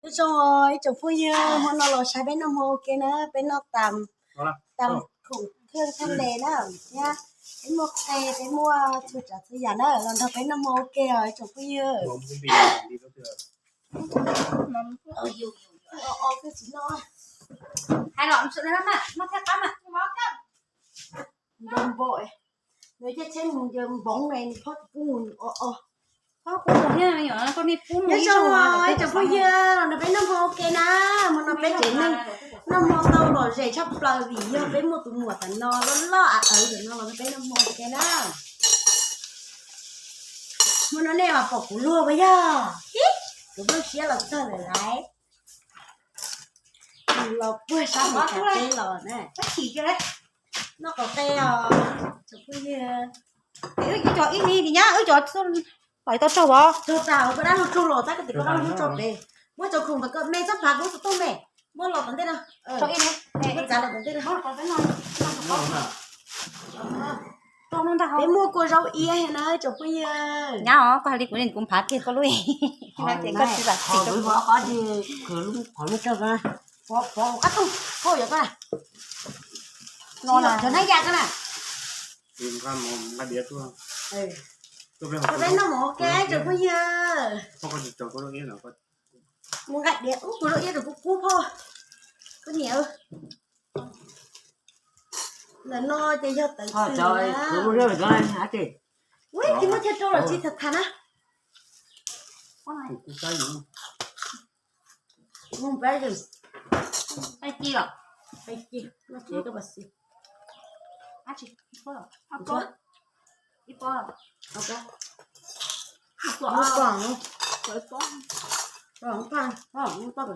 Nyob zoo ib tsoom phooj ywg, hmo no los saib peb noj hmo ua ke na, peb noj tam, tam khoom thwj thaj les na, thiab peb muaj qe, peb muaj txhua tsav txhua yam na, los nrog peb noj hmo ua ke os ib tsoom phooj ywg. Hais los, no thiab qab mas. Nws caij tsheb mus ncaws npoov ne, nws phob tsis pub mus, nws o o. Nyob zoo ib tsoom phooj ywg, los nrog peb noj hmo ua ke na. Hmo no peb tsev neeg noj hmo tau lom zem tshaj plaws vim yog peb muaj tus muam tam no loj loj av awv tam no los nrog peb noj hmo ua ke na. Hmo no nej mas pom kuv luag puas yog? Kuv nplooj siab los txog lawm lauj. Los puag sab Mes Kas teb los na. Noj qos qe os tsoom phooj ywg. Wb cov ib li nyab wb cov pais tau raug os. Raug tas koj dab laug raug los tab koj tias koj dab laug muab tso pem. Muab cov khoom ntawd koj me txhob phav kuv tus tuj me. Muab los tom ntej no. Muab txav los tom ntej no. Peb muaj kua zaub iab na tsoom phooj ywg. Nyab os, koj hais li kuv, kuv nphav kiag koj lub. Qhov no tag, qhov no tag, koj yog koj. Cov nab ya koj na. Peb noj mov ua ke tsoom phooj ywg. Mus nqa diav ub, kuv zaub iab rau kuv kub phauj. Koj niam, ntawm no ces yog tawv xwb na. Ua tsis muaj chaw rau los tsis tham tham na. Mus pab yus. Pab ci, pab ci, ib pob, ib pob, ib pob, ib pob,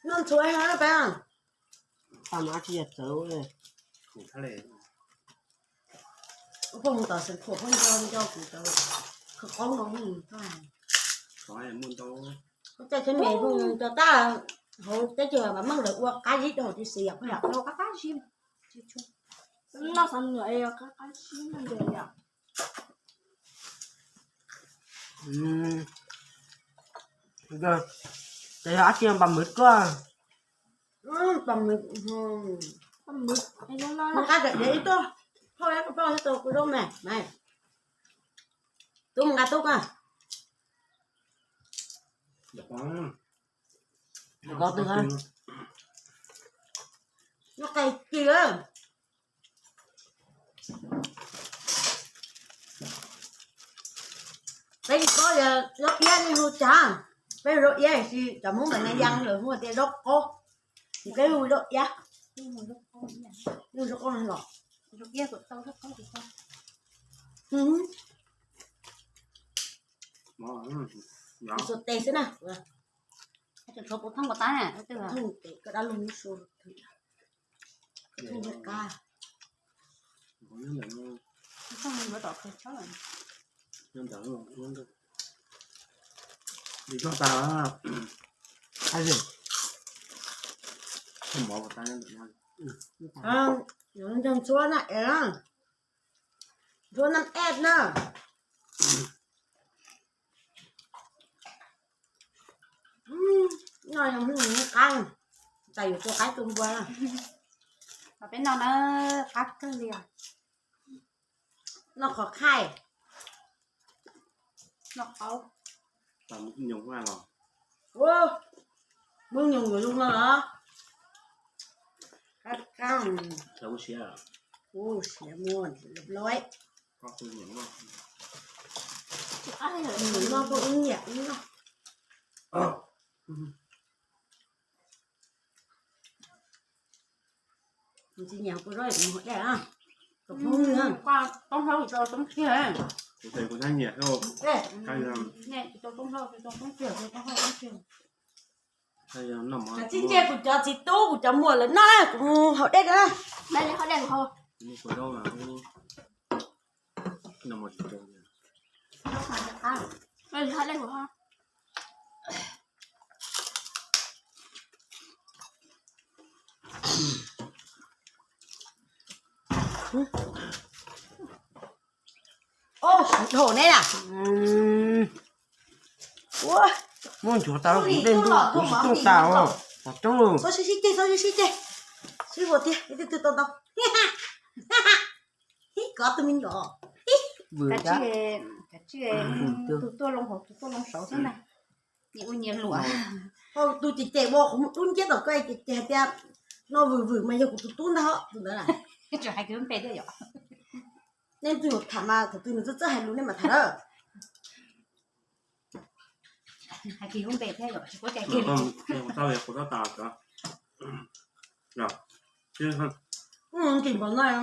noj ntxuav no pab. Pab mas tsis yog txawv. Ua phooj mus tom xeev khuam phooj nco nco kuv cov khawv koob no. Koj caij tsheb me phooj nco tab hauv teb chaws mas meej lawv ua qab zib rau hauv tib si yom. Qab zib, qab zib, ces yog ab tsi pab mws tuaj. Pab mws, pab mws, nqa diav ib tug, phauj, kuv zaub me, tub mus nqa tub koj. Noj qe kis. Peb tsis paub yog zaub iab li hu cas, peb hu zaub iab tiam sis cov Hmoob ntawm Nab Yaj lawv hu tias zaub qaub, ces peb hu zaub iab. Zaub qaub los. Xuas tes xwb na. Koj dab lug, koj thooj qab. Nco ntsuab na, ntsuab naj ej na. No yog hnub nws qab, tas yuav tua qaib tua npua. Peb no na, qab kawg li os. Noj qhov khaij, noj qaub. Muab nyoos yuav zoo no los. Qab qab, siav muag lawm. Noj kuj ib nyiam ib noj. Tsis nyiam kuv zaub mus hauv dej, kom poob nws. Toob hlau tsis tau toob kiag. Kuv tes kuv thiaj nyiam thiab. Tsis nyiam kuv cov txiv tub kuv cov muam lawv noj, kuv mus hauv dej na. Ub, dhau neb na. Ua, Muab nchuav tas kuv dej ntuj kuv tsis tuaj tas os. Tom coob lawm. Txhob sib sib ceg, txhob sib sib ceg. Sib ua tiag, ib tug twg tau ntau. Kov tus me nyuam. Vwm, kav tsij, tus tuaj loo hauv tus tuaj loo saud xwb na. Nyias ua nyias luam. Tus cem cem ua qhov muag dub nciab tom koj cem cem hais tias no vwm vwm mas yog kuv tus tub ntag tus ntawd. Tseem hais kiag lub npe thiab yom. Nej twg tham mas thaum twg nws txawj txawj hais lus nej mam tham lawm. Hais kiag lub npe thiab yom, tsis paub cai kiag. Nkim npaum no koj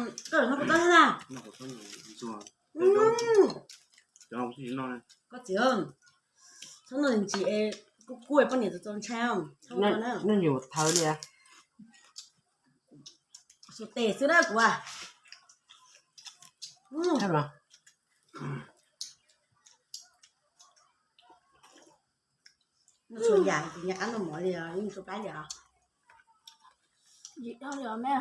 no kuv txob na. Koj txiv, txhob noj ntsis es kuj kuj poj niam txaus ntshai. Nej yuav thawv li. Xus tes xwb na kuv. Txhua yam tus nyuag qab noj mov li os, yeej txhua qab li os. Yim dhau li os me.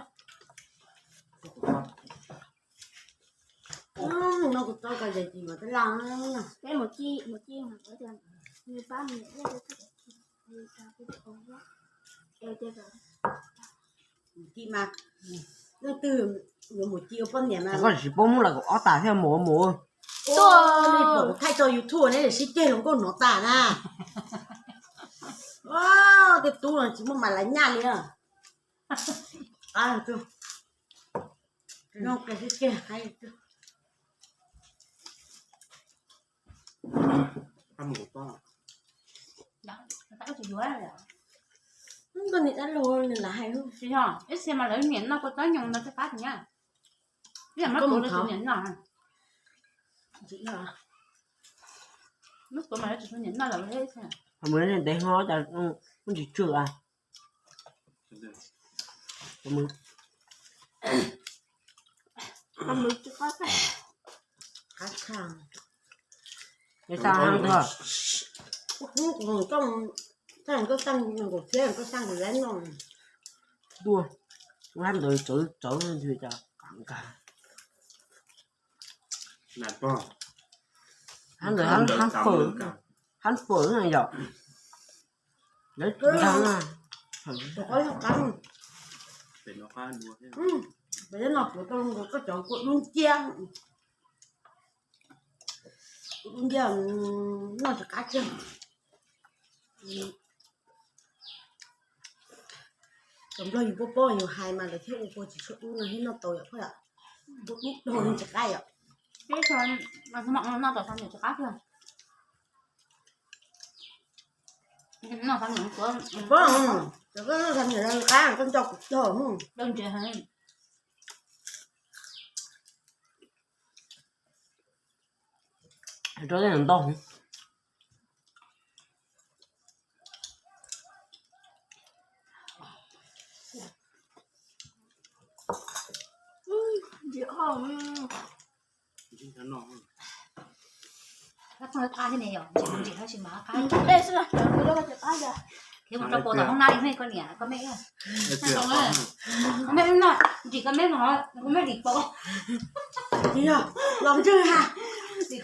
No kuv tau ka zes tim mas twb laj. Peb mus ci, mus ci mas nws pab nws. Mus ci mas, leej twg yuav mus ci ua poj niam mas. Koj tsis paub muab lawv kaum ob tas thiaj mus mus. Ua li pom kuv thaij tso YouTube ne, sib ceg hluas nkauj hnov tas na. Tej tub no tsis muaj mas lawv nyaj li na. Koj niam dab laug nws lam hais. Tsis yog, ib txhia mas lawv niam noj kua txob nyoos no thiaj qab thiab. Ib yam mab kuv lawv tsis niam noj. Mab kuv mas lawv tsis niam noj lawm. Qhov muag ntev hov cas muaj ntsis tsw a. Dua, hab ntawd tsawv tsawv ntshe cas qab nkag. Hab ntawd hab fawm, hab fawm na yom. Lawv tsis ntag na. Peb no kuv tau koj cov kua dub nciab. Kua dub nciab noj tsis qab kiag. Cov Nplog yus paub paub yus hais mas lawv thiaj ua kua tsis tshua dub no thiaj noj tau yom. Kua dub dhau tsis qab yom. Peb noj tom xav niam tsis qab kiag. Noj xav niam, koj noj xav niam qab koj nco kuv dhau. Dawb ntse heev. Rau tej ntau. Nrim koj meb mas kuv meb dim paus. Dim paus ha. Dim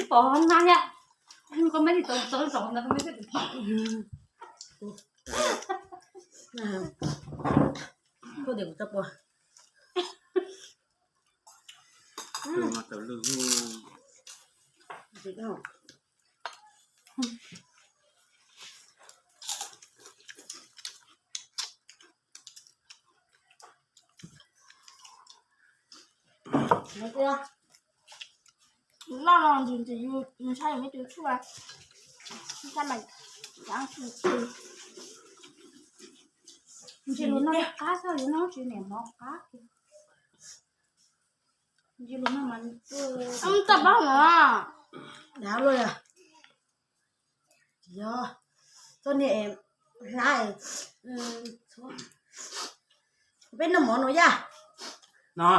paus hoob nab thiab. Koj meb dim tau tau zoo ntawd koj meb thiaj dim paus. Koj dim kuv tau pua. Loj los ntxim ntxim yus ntshai yus me tus tshuaj, ntshai mas cov ntxim ntxim. Ntsis lus no qab xwb, lus no tsis niam mov qab. Ntsis lus no mas txaj pab no. Dav luaj. Yog, koj niam hlab, peb noj mov no yaj. No,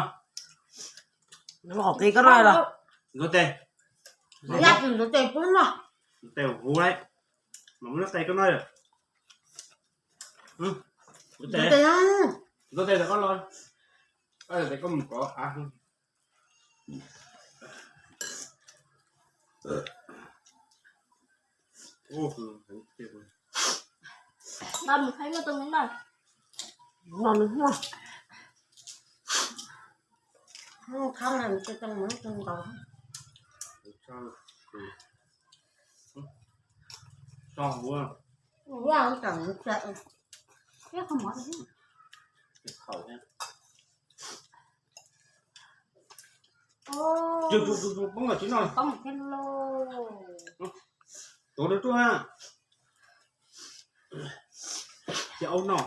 qhov qis koj noj los? Ntxuav tes. Yaj tsis ntxuav tes pub noj. Tes huv lawm, mas muab tes koj noj. Ntxuav tes, ntxuav tes koj los, tes koj mus kov av. Ba mus khaib noj tau noj. Noj nws noj. Khab na, tau mus tau nkaus. Tso huv. Ua tam mus tsa. Peb qhov mov. Poob los tsis noj. Poob thiab lauj. Tuav rau tuaj ha. Ces au no.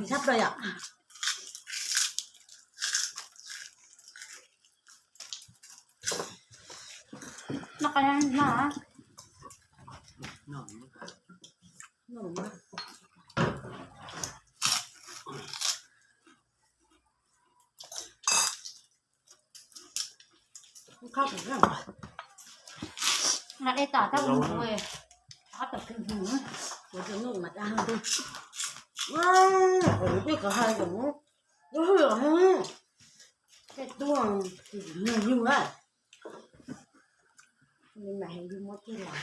Sab rau yom. Noj qab noj. Nqa dej tom tab ua mus ua, ob tawm kws hwv, kuv tus nug mas dab ntug. Kuv twb kom hais kom muab lub hwj los hwj, tej tuaj nws yug lawm. Mas yug muab kiag los.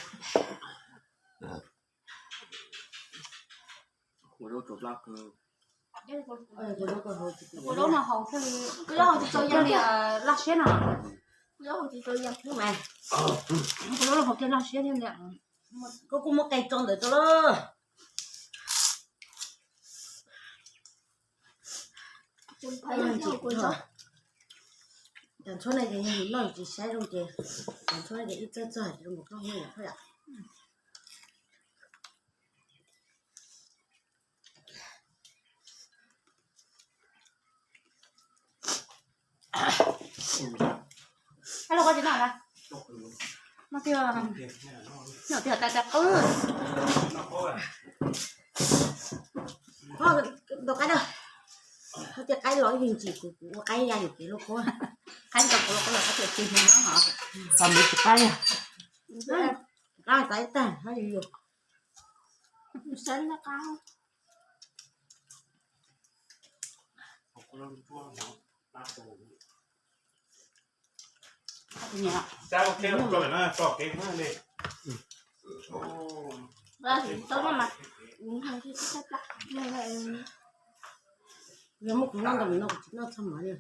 Kuv lub tsuas plab kawg. Kuv lub no haus thiaj li, kuv lub haus tsis tau yam li laj siab no. Kuv lub haus tsis tau yam thiab mas, kuv lub haus thiaj laj siab thiab li. Koj kuj muab qe tso ntawd rau lawm. Cov ntxhuab no ces yog yus noj yus tsis saib zoo ces cov ntxhuab no ces ib txawj txog zoo nkaus koj hu yam. Koj tsis noj, noj tiag, noj tiag tas tas qwb. Ntau qaib na, tias qaib los ib ntsis kuv kuv ua qaib ya yus kev lub qub, qaib ntau kuv lub qub los qaib tias tis mus no hos. Txog ntawd tsis qaib, qaib tag tag yus yus. Yog muab kuv noj ntau no kuv tsis noj txog mov li.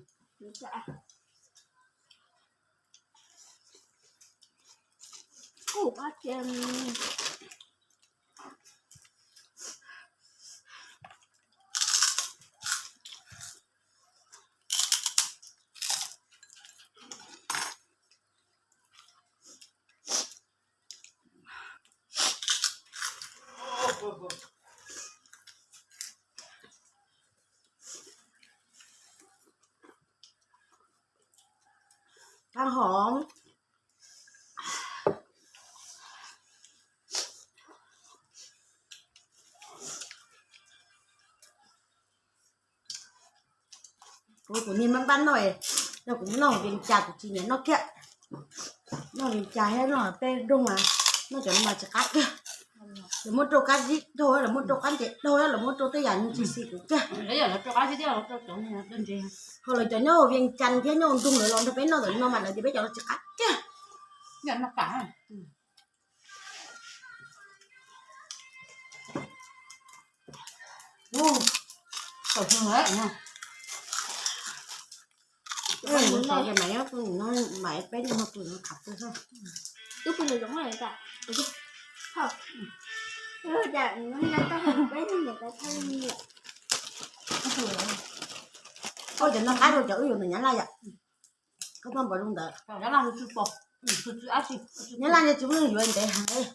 Tau hov. Kuv tus niag npab npab noj, yog kuv noj Vias Cas kuv tsis nyiam noj kiag. Noj Vias Cas thiab noj peb doog mas noj cov no mas tsis qab kiag. Lawv muab rau qab zib dhau, lawv muab rau qab ntses dhau, lawv muab rau tej yam tsis xis kuv kiag. Ho lawv cov nyob Vias Cas thiab nyob nroog lawv los nrog peb noj ntawm no mas lawv tias peb cov no tsis qab kiag. Tus pw lawm zoo lawm tas. Cas peb niam tais thaj li niam. Koj cov no qab rau cov wb yuav ntawm Nyab Laj yom. Koj poj npog zoo ntawd. Nyab Laj no tsis muaj neeg yuav ntev heev.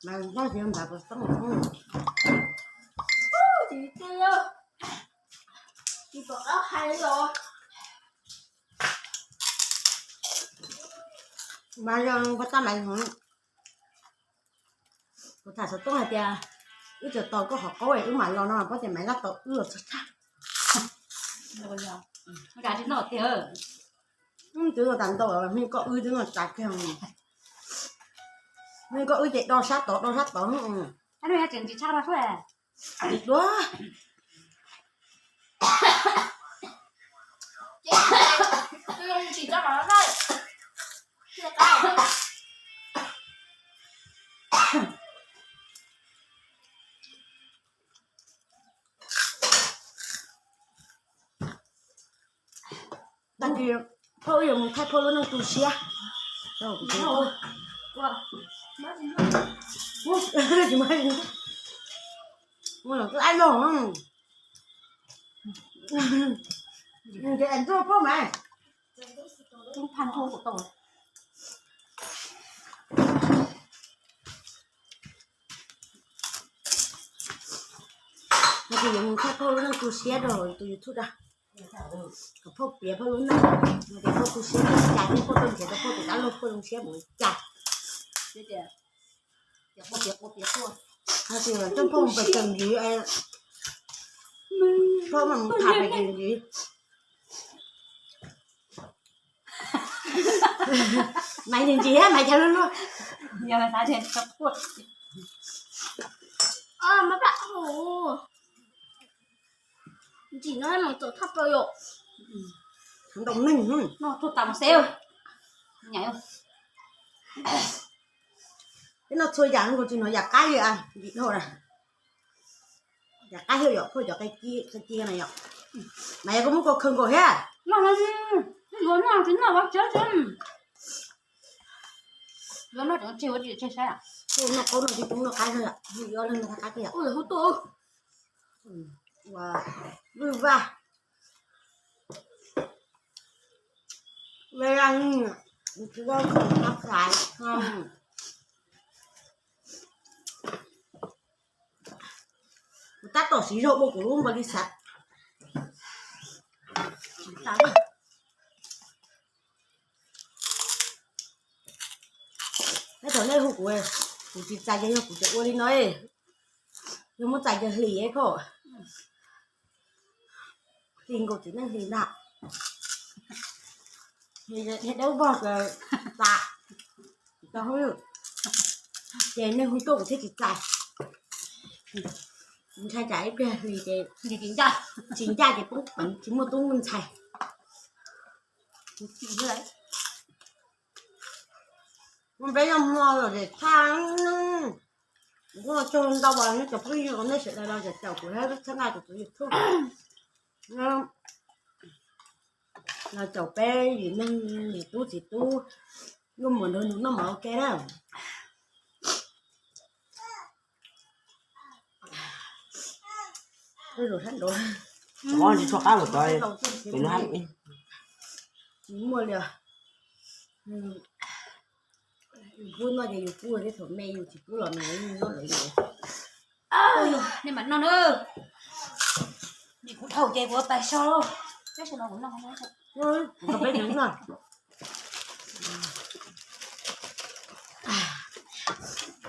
Mas noj tsis npam puas toob. Mas yog pab tab mas kuv tham xov tooj hais tias Wb txawm tos koj qhov qaub wb mam los no, pob ces Maiv Laj tos wb los txog tshaj. Twb los tas ntau, me koj wb twb noj tas kiag. Me koj wb ces do sab tod do sab tod. Tsis dua. Tag kis phauj wb yuav mus thaij phauj lub neej tu siab. Tsis muaj, tsis muaj, muaj los twb ab log. Ces ntuj phauj mas. No ces yuav mus thaij phauj lub neej tu siab rau tus YouTube da. Kom phauj piav phauj lub neej, no ces phauj tu siab cas thiab phauj tuaj nrhiav tau phauj tus dab laug phauj zoo siab mus li cas. No ces coj phauj mus pem tseem ntxiv, phauj mam mus tham pem tseem ntxiv. Maiv ntsis ntsis thiab Maiv cas luaj luaj. Ntsim no mas txaus thaj plaws yom. Ntau neeg no tuaj tas mus xev. Peb noj txhua yam nkaus tsis hnov yam qab li, vim dhau na. Yam qab thiab yom, phauj cov qe ci na yom. Mas yog koj muab kua khaws nkaus thiab. Yuav noj tsis noj ua tsev tsev. Yuav noj tseem tseg ua tsis tseg saib. Noj qaub noj tsis tub noj qab thiab yom, yuav leej noj qab thiab yom. Ua vwj vaj. Ve la, tsis tau khoom qab xaiv. Kuv tab tom siv zog ua kuv lub npaum li xav. Neb thaum nej hu kuv, kuv tsis txais ces yog kuv tseem ua li no, yog muab txais ces hlis phauj. Hlis nkaus txiv neej hlis ntag. Hlis dawb vog tas, ces nej hu tuaj kuv thiaj tsis txais. Ntshai tsam ib pliag hlis ces tsis ncaj ces poob peev tsis muaj tub muaj ntxhais. Peb yog mlo los ces tshaj, kuv tsaug ntau as nej cov phooj ywg uas nej sawv daws los caum kuv thiab txhawb nqa kuv tus YouTube. Los caum peb yim neeg yim tub txiv tub, noj mov nrog nws noj mov ua ke na. Tsis tshua qab mus tod, tsis muaj li. Yus pub noj ces yus pub, tej thaum me yus tsis pub los nws yeej nyob lawv li. Nej mam noj na. Nim kuv dhau ces kuv pais so. Peb sawv daws kuv noj. Peb noj.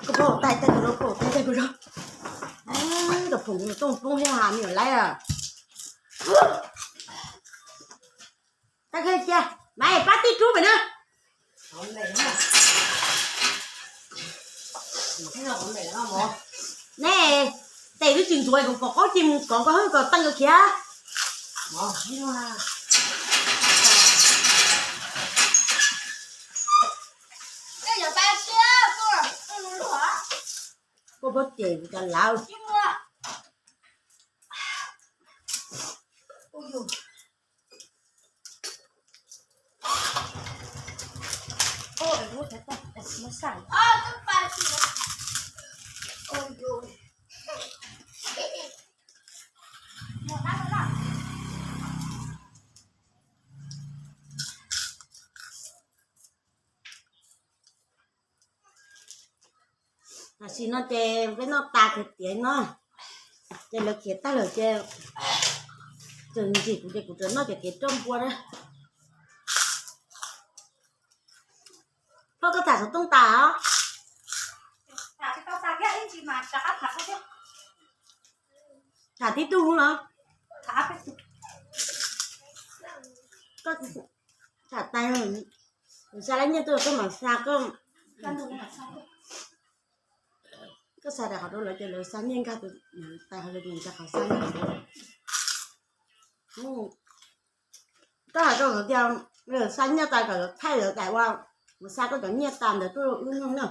Koj pab tais tais kuv rau, pab tais tais kuv rau. Tus phoom kuv tooj poob thiab ha me nyuam laib. Tag kis cia, Maiv pab tib rub pem na. Nej, tes twb tsis ntxuav kuv pom qaub ci mus kov koj hwb kom teej koj khiav. Koj pob ces kuv cov lawv. Tam sim no ces peb noj tas tiav tiav no, ces lawv khiav tag lawm ces tseem ntxim kuv ces kuv tseem noj cov kev roj npua na. Phauj, koj tham xov tooj tas os? Tham tib tug los? Tham tas, xa lawv nyiaj tuaj koj mam xa koj. Koj xa daim qhov rau lawv ces lawv xa nyiaj nkag tus tas, qhov xa nyiaj. Koj hais rau lawv tias lawv xa nyiaj tas kom lawv thaij lawv daim ua, lawv xa koj cov nyiaj tas ntawd tuaj rau wb noj na.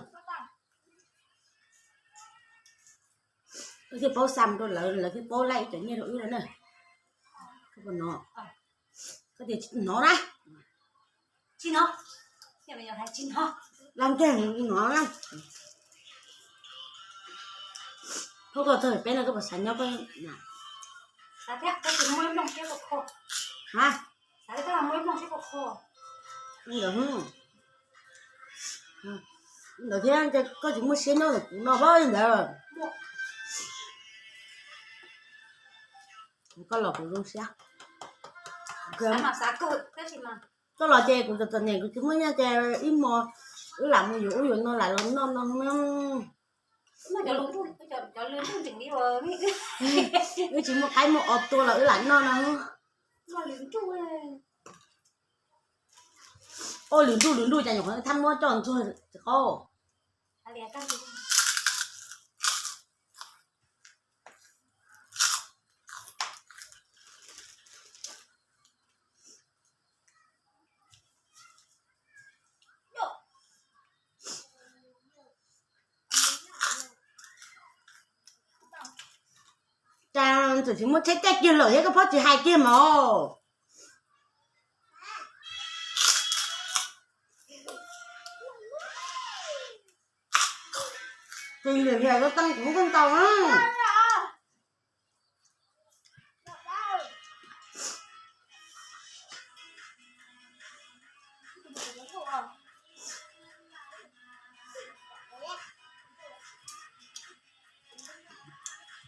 Wb thiaj paub xa mus rau lawv, lawv thiaj paub laij ib cov nyiaj rau wb no na. Koj tias hnov na. Tsis hnov. Tsis hnov. Lam ntiag hnov na. Thov koj txog peb no koj puas xav nyob koj? Xav thiab, koj tsis muaj ib nplooj siab puas kho? Ha? Xav li koj muaj ib nplooj siab puas kho? Ntawd thiab, koj tsis muaj siab nyob ntawm kuv no pab li ntawd. Koj los kuv zoo siab. Koj los ces kuv txom txom nyem kuv tsis muaj nyiaj ces ib hmo wb lam mus yuav ub yuav no lam los noj no. Wb tsis muaj qaib muaj os tua los wb lam noj no. Ua lwm ntuj lwm ntuj cas nyuam qhuav thab muab coj ntxuag tsis qaub. Cas txawm tsis muaj tsheb caij kiag lawm thiab koj phob tsis hais kiag mog. Tus niam hais koj tau kuv koj ntau na.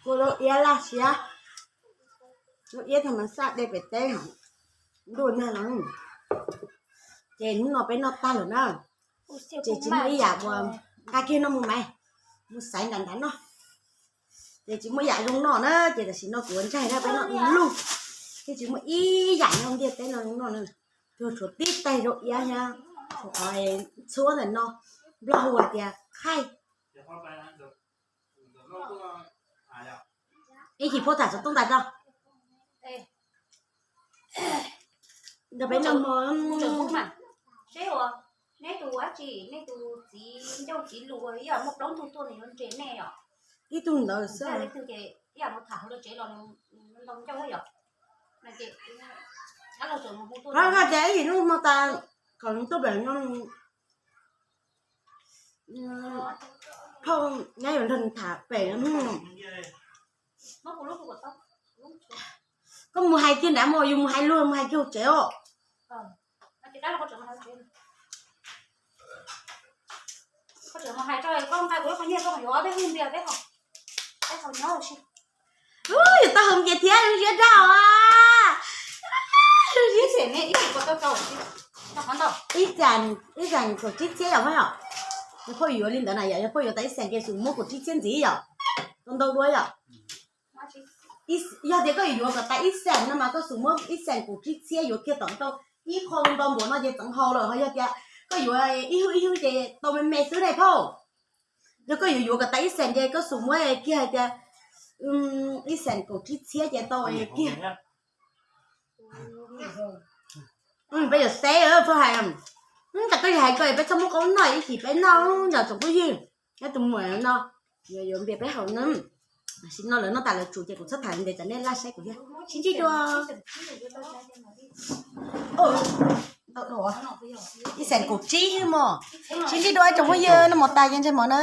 Kuv lub iab laj siab, lub iab tag mas xaj de pem teb ntuj nag los. Ces hnub no peb noj tag lawm na, ces tsis muaj ib yam uas nqa kiag noj mus mas, mus xaiv nram nrad noj. Ces tsis muaj yam zoo noj na, ces tam sim no kuv ua ntsaig na peb noj ib lub, ces tsis muaj ib yam nyob ntiaj teb no zoo noj na. Tuag tshuav tib taig zoo iab thiab, tshuav qhov txhuab ntawm no, Nplog hu hais tias khaij. Ib chim phauj tham xov tooj tas tso. Ntawd peb noj mov. Seb uas nej tus dab tsi, nej tus txiv ncauj txiv lus ib yam muaj plaub ntug tuaj nws yuav nres nej os. Ib tug ntawd xwb. Ib yam mus tham hauv lawv tsev los ntau ncauj yom. Ces ib yim hnub hmo tas kom nws tuaj pem no. Phauj, nyab yuav nrog nws tham pem no. Koj mus hais kiag nrad mog, yus mus hais luag mus hais kiag hauv tsev os. Yus tau hawm ces thiab zoo siab rau a. Ib xees kaum tsib txhiab yom, yog phauj yuav li ntawd na yom, yog phauj yuav tas ib xees ces xum muab kaum tsib txhiab ntxiv yom, tau ntau dua yom. Yog tias koj yuav kom tas ib xees no mas koj xum muab ib xees kaum tsib txhiab yuav kiag tom ntau ib qho ntau npaum no ces txeev haus lawm, ho yog tias koj yuav ib hwj ib hwj ces tau me me xwb ne phauj. Yog koj yuav yuav kom tas ib xees ces koj xum muab kiag hais tias ib xees kaum tsib txhiab ces tau kiag. Peb yuav xeb phauj hais, cas koj yuav hais ko peb txhob muab qaub noj ib chim peb noj yom tsoom phooj ywg. Neb tus muam no yuav npias peb haus na. Tam sim no lawv noj tas lawv tsum ces kuv txhob tham ntev tsam nej laj saib kuv thiab. Sib ntsib dua. Ib xees kaum tsib xwb mog. Sib ntsib dua tsoom phooj ywg, noj mov tas ces ntshe mov na.